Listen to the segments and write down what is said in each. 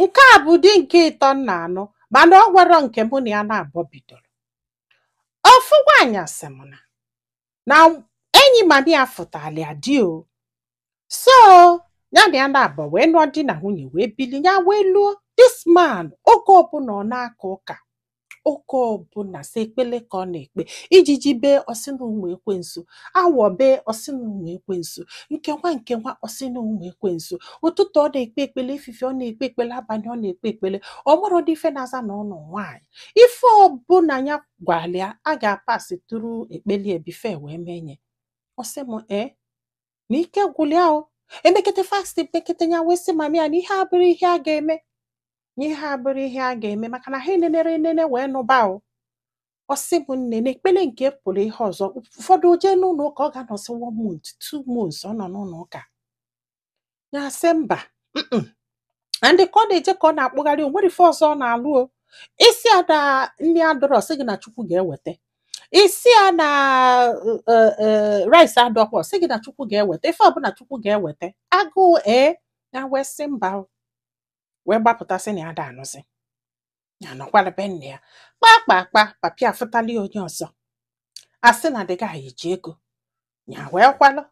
Nke a bụ di nke ịtọ m na-anụ, mana ọ nwero nke mụ na ya na-abọ bidoro. Ofu nwaanyị sị m na enyi mami ya fụtara ya di o. So ya na ya na-abọ wee nụọ di na nwunye wee bili ya wee lụọ this man. Oge ọbụla ọ na-aka ụka, oge ọbụla sị ekpele ka ọ na-ekpe, ijiji bee, ọsị na ụmụ ekwensu, awọ bee, ọsị na ụmụ ekwensu, nke nwa nke nwa, ọsị na ụmụ ekwensu. Ụtụtụ ọ na-ekpe ekpele, ifife ọ na-ekpe ekpele, abalị ọ na-ekpe ekpele. Ọ nwere ụdị ife na-aza na ụlọ nwaanyị. Ife ọbụla ya gwara ya, a ga-apasị tụrụ ekpeli before wee menye. Ọ sị m ee, na ike gwụrụ ya o. Emekete fast mekete ya wee sị mami ya na ihe abụrụ ihe a ga-eme, na ihe abụrụ ihe a ga-eme, maka na ha enenere enene wee nụba o. Ọ sị m nne, na ekpele nke pụrụ ihe ọzọ. Ụfọdụ jee n'ụlọ ụka, ọ ga-anọsị one month, 2 months ọ nọ n'ụlọ ụka. Ya sị mba, and ka ọ na-eje ka ọ na-akpụgharị, o nwere ife ọzọ ọ na-alụ o. Isi a na nri adọrọ, sị gị na Chukwu ga-eweta. Isi a na rice adọkwa, sị gị na Chukwu ga-eweta. Ife ọbụla, Chukwu ga-eweta. Agụụ ee ya wee sị mba o. Wee gbapụta sị na ya da anụzi ya, nọkwara be nne ya kpaa kpaa kpaa. Papi afụtali onye ọzọ, asị na the guy ji ego. Ya wee kwalụ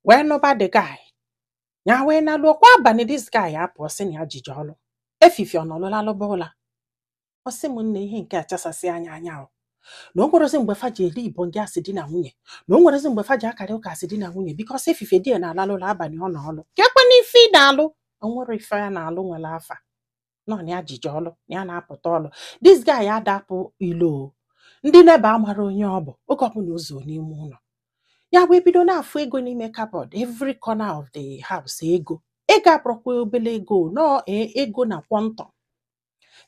wee nụba the guy. Ya wee naluo kwa abalị, this guy apụọ, sị na ya jije ọlụ efifi, ọ nọlụla lụba ụla. Ọ sị m nne, ihe nke a chasasị anya anya o, na o nwerezi mgbe fa ji eri ibo ndị asị di na nwunye, na o nwerezi mgbe fa ji akarị ụka asị di na nwunye, because efife di ya na-alalụ ụlọ, abalị ọ nọ ọlụ. Ka ekwe n'ife ị na-alụ, o nwere ife ya na-alụ nwere afa nọ na ya jije ọlụ na ya na-apụta ọlụ. This guy adapụ ilo o. Ndị neighbour amara onye ọ bụ. Oge ọbụla o zuo n'ime ụlọ ya wee bido na-afụ ego n'ime cupboard, every corner of the house. Ego ego abụrụkwa obele ego nọọ, ego na quantum.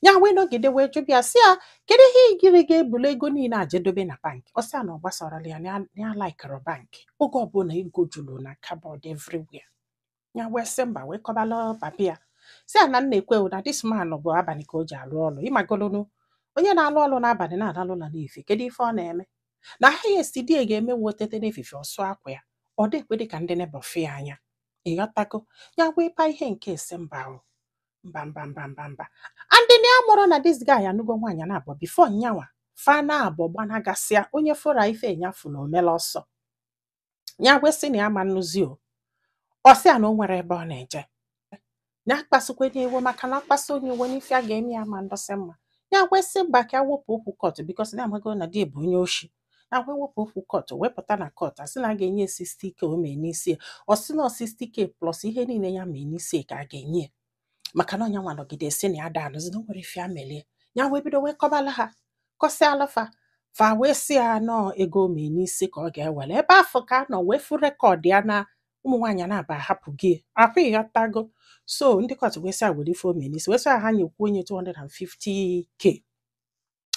Ya wee nọgide wee jụbịa, sị ya, kedu ihe igiri ga-ebulu ego niile a jedobe na bank? Ọ sị ya na ọ gbasarala ya, na ya likere bank. Oge ọbụla ego juru na cupboard everywhere. Ya wee sị mba, wee kọbala papi ya, sị ya na nna ekwe na this man bụ abalị ka o ji alụ ọlụ. Ịmagolonu onye na-alụ ọlụ n'abalị na-alalụ ụlọ n'ife, kedu ife ọ na-eme? Na highest di ya ga-eme otete n'efife, ọsụ akwa ya, ọ dịkwe dị ka ndị neighbour fụ ya anya. Ịghọtago? Ya wee pa ihe nke esi mba o, mba mba mba mba mba. And na ya mụrụ na this guy anụgo nwaanyị na-abụ before nyanwa fa na-abụ gbanagasịa onye fụra ife nyafụrụ omela ọsọ. Ya wee sị na ya ma nnụzi o. Ọ sị ya na o nwere ebe ọ na-eje, ya akpasukwe n'iwe, maka na akpasu onye iwe n'ife a ga-eme ya ma ndọsị mma. Ya wee sị mba, ka ya wepụ okwu court, because na amago na di bụ onye oshi. Ya wee wepụ okwu court, wepụta na court, asị na a ga-enye 60K o mee n'isi ya. Ọ sị na 60K plus ihe niile ya mee n'isi ya ka a ga-enye ya, maka na ọnya nwa nọgide sị na ya da anụzi, na o nwere ife ya melie. Ya wee bido wee kọbala ha, kọsịala fa, fa wee sị ya nọọ ego o mee n'isi ka ọ ga-ewere. Ebe afọ ka a nọ wee fụ record ya na ụmụ nwaanyị na-aba ahapụ gị akwa. Ịghọtago? So ndị court wee sị ya were ife o mee n'isi, wee sị ya ha nyekwu onye 250K.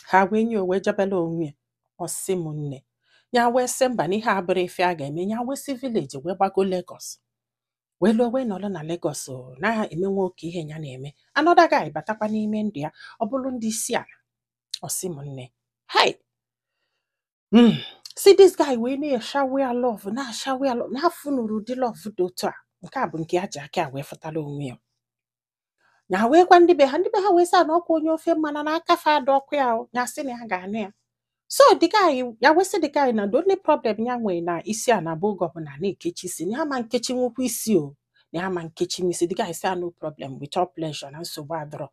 Ha wee nye o, wee jebela onwe ya. Ọ sị m nne, ya wee sị mba, na ihe a bụrụ ife a ga-eme. Ya wee sị village wee gbago Lagos, wee lụọ, wee nọrọ na Lagos o na-eme nwoke ihe ya na-eme. Another guy batakwa n'ime ndụ ya, ọ bụrụ ndị isi ala. Ọ sị m nne, hai, see this guy wee na-eshower ya love, na-ashower ya love, na-afụ nụrụ ụdị love dị otu a. Nke a bụ nke ya ji aka ya wee fụtara onwe ya. Ya wee gwa ndị be ha, ndị be ha wee sị na ọkwa onye ofe mmanụ na aka fa adọ ọkụ ya o. Ya sị na ya ga-anụ ya. So the guy, ya wee sị the guy na the only problem ya nwee na isi a na-abụ oge ọbụla na-ekechi isi, na ya ma nkechi nwukwu isi o, na ya ma nkechi isi. The guy sị ya no problem, with all pleasure, na nsogbu adọrọ.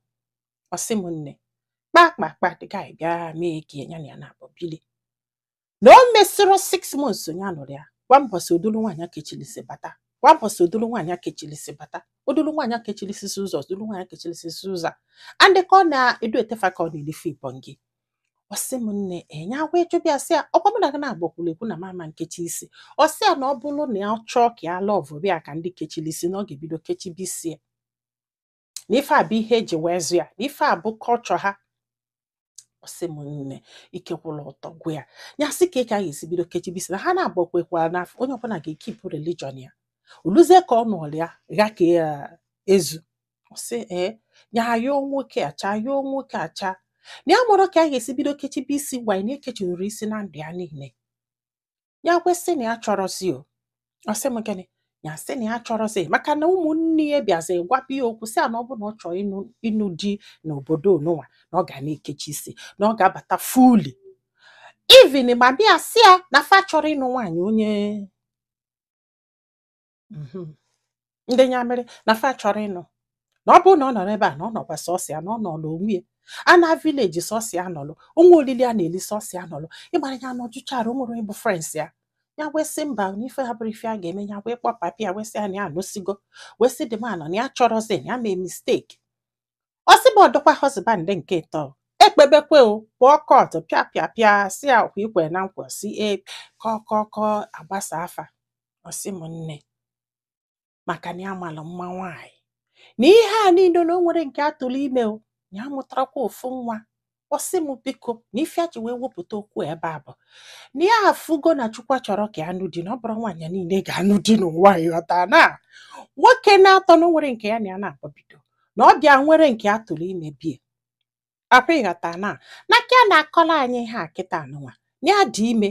Ọ sị m nne, kpa kpa kpa, the guy bịa mee ka ya na ya na-abụ bili. Na o mesịrị 6 months ya nụrụ ya, gwa mbọsị odulu nwaanyị kechilisi bata, gwa mbọsị odulu nwaanyị kechilisi bata, odulu nwaanyị kechilisi ụzọ, odulu nwaanyị kechilisi ụzọ. And ka ọ na-edu etefa ka ọ na-elife ibongi. Ọ sị m nne, enye wee jụbịa, sị ya ọkwa mụ na gị na-agbakwuru ekwu na mama nkechi isi. Ọ sị ya na ọ bụrụ na ya chọọ ka ya love bịa ka ndị kechili isi, na ọ ga-ebido kechibe isi ya, na ife a bụ ihe eji wee zụ ya, na ife a bụ culture ha. Ọ sị m nne, ike kwụrụ ọtọ gwụ ya. Ya sị ka ị ka a ga-esi bido kechibe isi, na ha na-agbakwekwara na onye ọbụla ga-ekeep religion ya. Oluzie ka ọ nọrọ ya gha ka ya ezu. Ọ sị ee, ya ayọọ nwoke acha, ayọọ nwoke acha, na ya mụrụ ka a ga-esi bido kechibe isi gwanyị na ekechiriri isi na ndụ ya niile. Ya kwesị na ya chọrọzi o. Ọ sị m gịnị? Ya sị na ya chọrọzi, maka na ụmụnne Ụmụnne ya bịazi gwaba ya okwu, sị ya na ọ bụ na ọ chọrọ ịnụ di n'obodo onụnwa, na ọ ga na-ekechi isi, na ọ ga-abata fully. Even ma bịa sị ya na fa chọrọ ịnụ nwaanyị onye ndị nyamịrị, na fa chọrọ ịnụ, na ọ bụrụ na ọ nọrọ ebe a, na ọ nọkwa sọsọ ya, na ọ nọrọ onwe ya, a na village sọsọ ya nọrọ onwe, olili a na-eli sọsọ ya nọrọ, ịgbara ya nọjụchara o nwere onye bụ friends ya. Ya wee sị mba, na ife ha bụrụ ife a ga-eme. Ya wee kpọ papi ya, wee sị ya na ya anụsigo, wee sị dị man na ya chọrọzi, na ya mee mistake. Ọ sị ma ọdọkwa husband nke ịtọ ekpebekwe o pụọ court, pịa pịa pịa, si ya ọkwa ikwe na nkwa, si e kọ kọ kọ agbasa afa. Ọ sị m nne, maka na ya malụ mma nwaanyị na ihe a niile, na o nwere nke atụrụ ime o, na ya mụtarakwa ofu nwa. Ọ sị m biko, na ife a ji wee wepụta okwu ebe a bụ na ya afụgo na Chukwu chọrọ ka ya nụ di, na ọ bụrụ nwaanyị niile ga-anụ di n'ụwa. Ịghọta na nwoke na-atọ na o nwere nke ya na ya na-akpọbido, na ọ bịa nwere nke a tụrụ ime bie akwa. Ịghọta na ka ya na-akọrọ anyị ihe a kịta anụnwa, na ya dị ime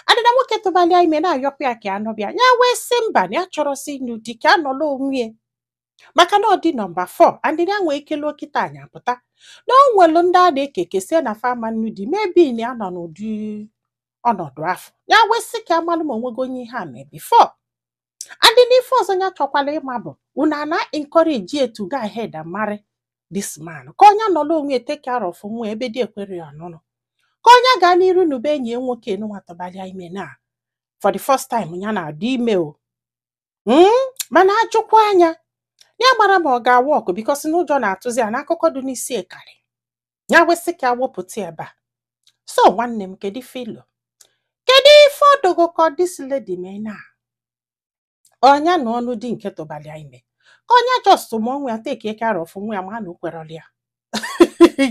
adịna, nwoke tụbalịa ime na-ayọkwa ya ka ya nụbịa ya, wee sị mba, na ya chọrọsị ịnụ di, ka a nọrọ onwe ya, maka na ọ dị number 4 and ya nwee ike lụọ kịta anyị apụta na o nwelu ndị a na-ekeke sie na fama nnu di mebi na ya nọ n'ụdị ọnọdụ afọ. Ya wee sị ka amalụ ma onwego onye ihe a mee before. And n'ife ọzọ ya chọkwala ịma bụ unu a na encourage ya to go ahead and marry this man, ka onye nọrọ onwe ya, take care of nwa ebe dị ekwere ya ọnụnụ, ka onye gaa n'iru n'ube enyi ya nwoke nụnwa tọbalịa ime na for the first time ya na-adị ime o. Mana ajụkwa anya ya mara ma ọ ga-awa ọkụ, because n'ụjọ na-atụzi ya n'akụkọ dị n'isi ịkarị. Ya wesị ka wepụta ebe a. So nwanne m, kedu ife ilo, kedu ife ọdụgo ka this lady mee na ọnya na ọnụ di nke tụbalịa ime, ka ọnya just mụọ nwa ya, take care of nwa ya, ma na o kwerọrọ ya?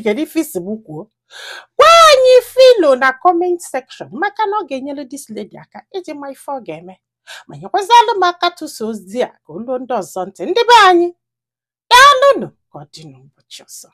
Kedu ife isi m kwuo? Gwa anyị ife ilo na comment section, maka na ọ ga-enyere this lady aka iji ma ife ọ ga-eme, ma nyekwazalụ m aka tụsa ozi a ka olu ndị ọzọ ntị. Ndị be anyị, daalụnụ. Ka ọ dị n'ụbọchị ọzọ.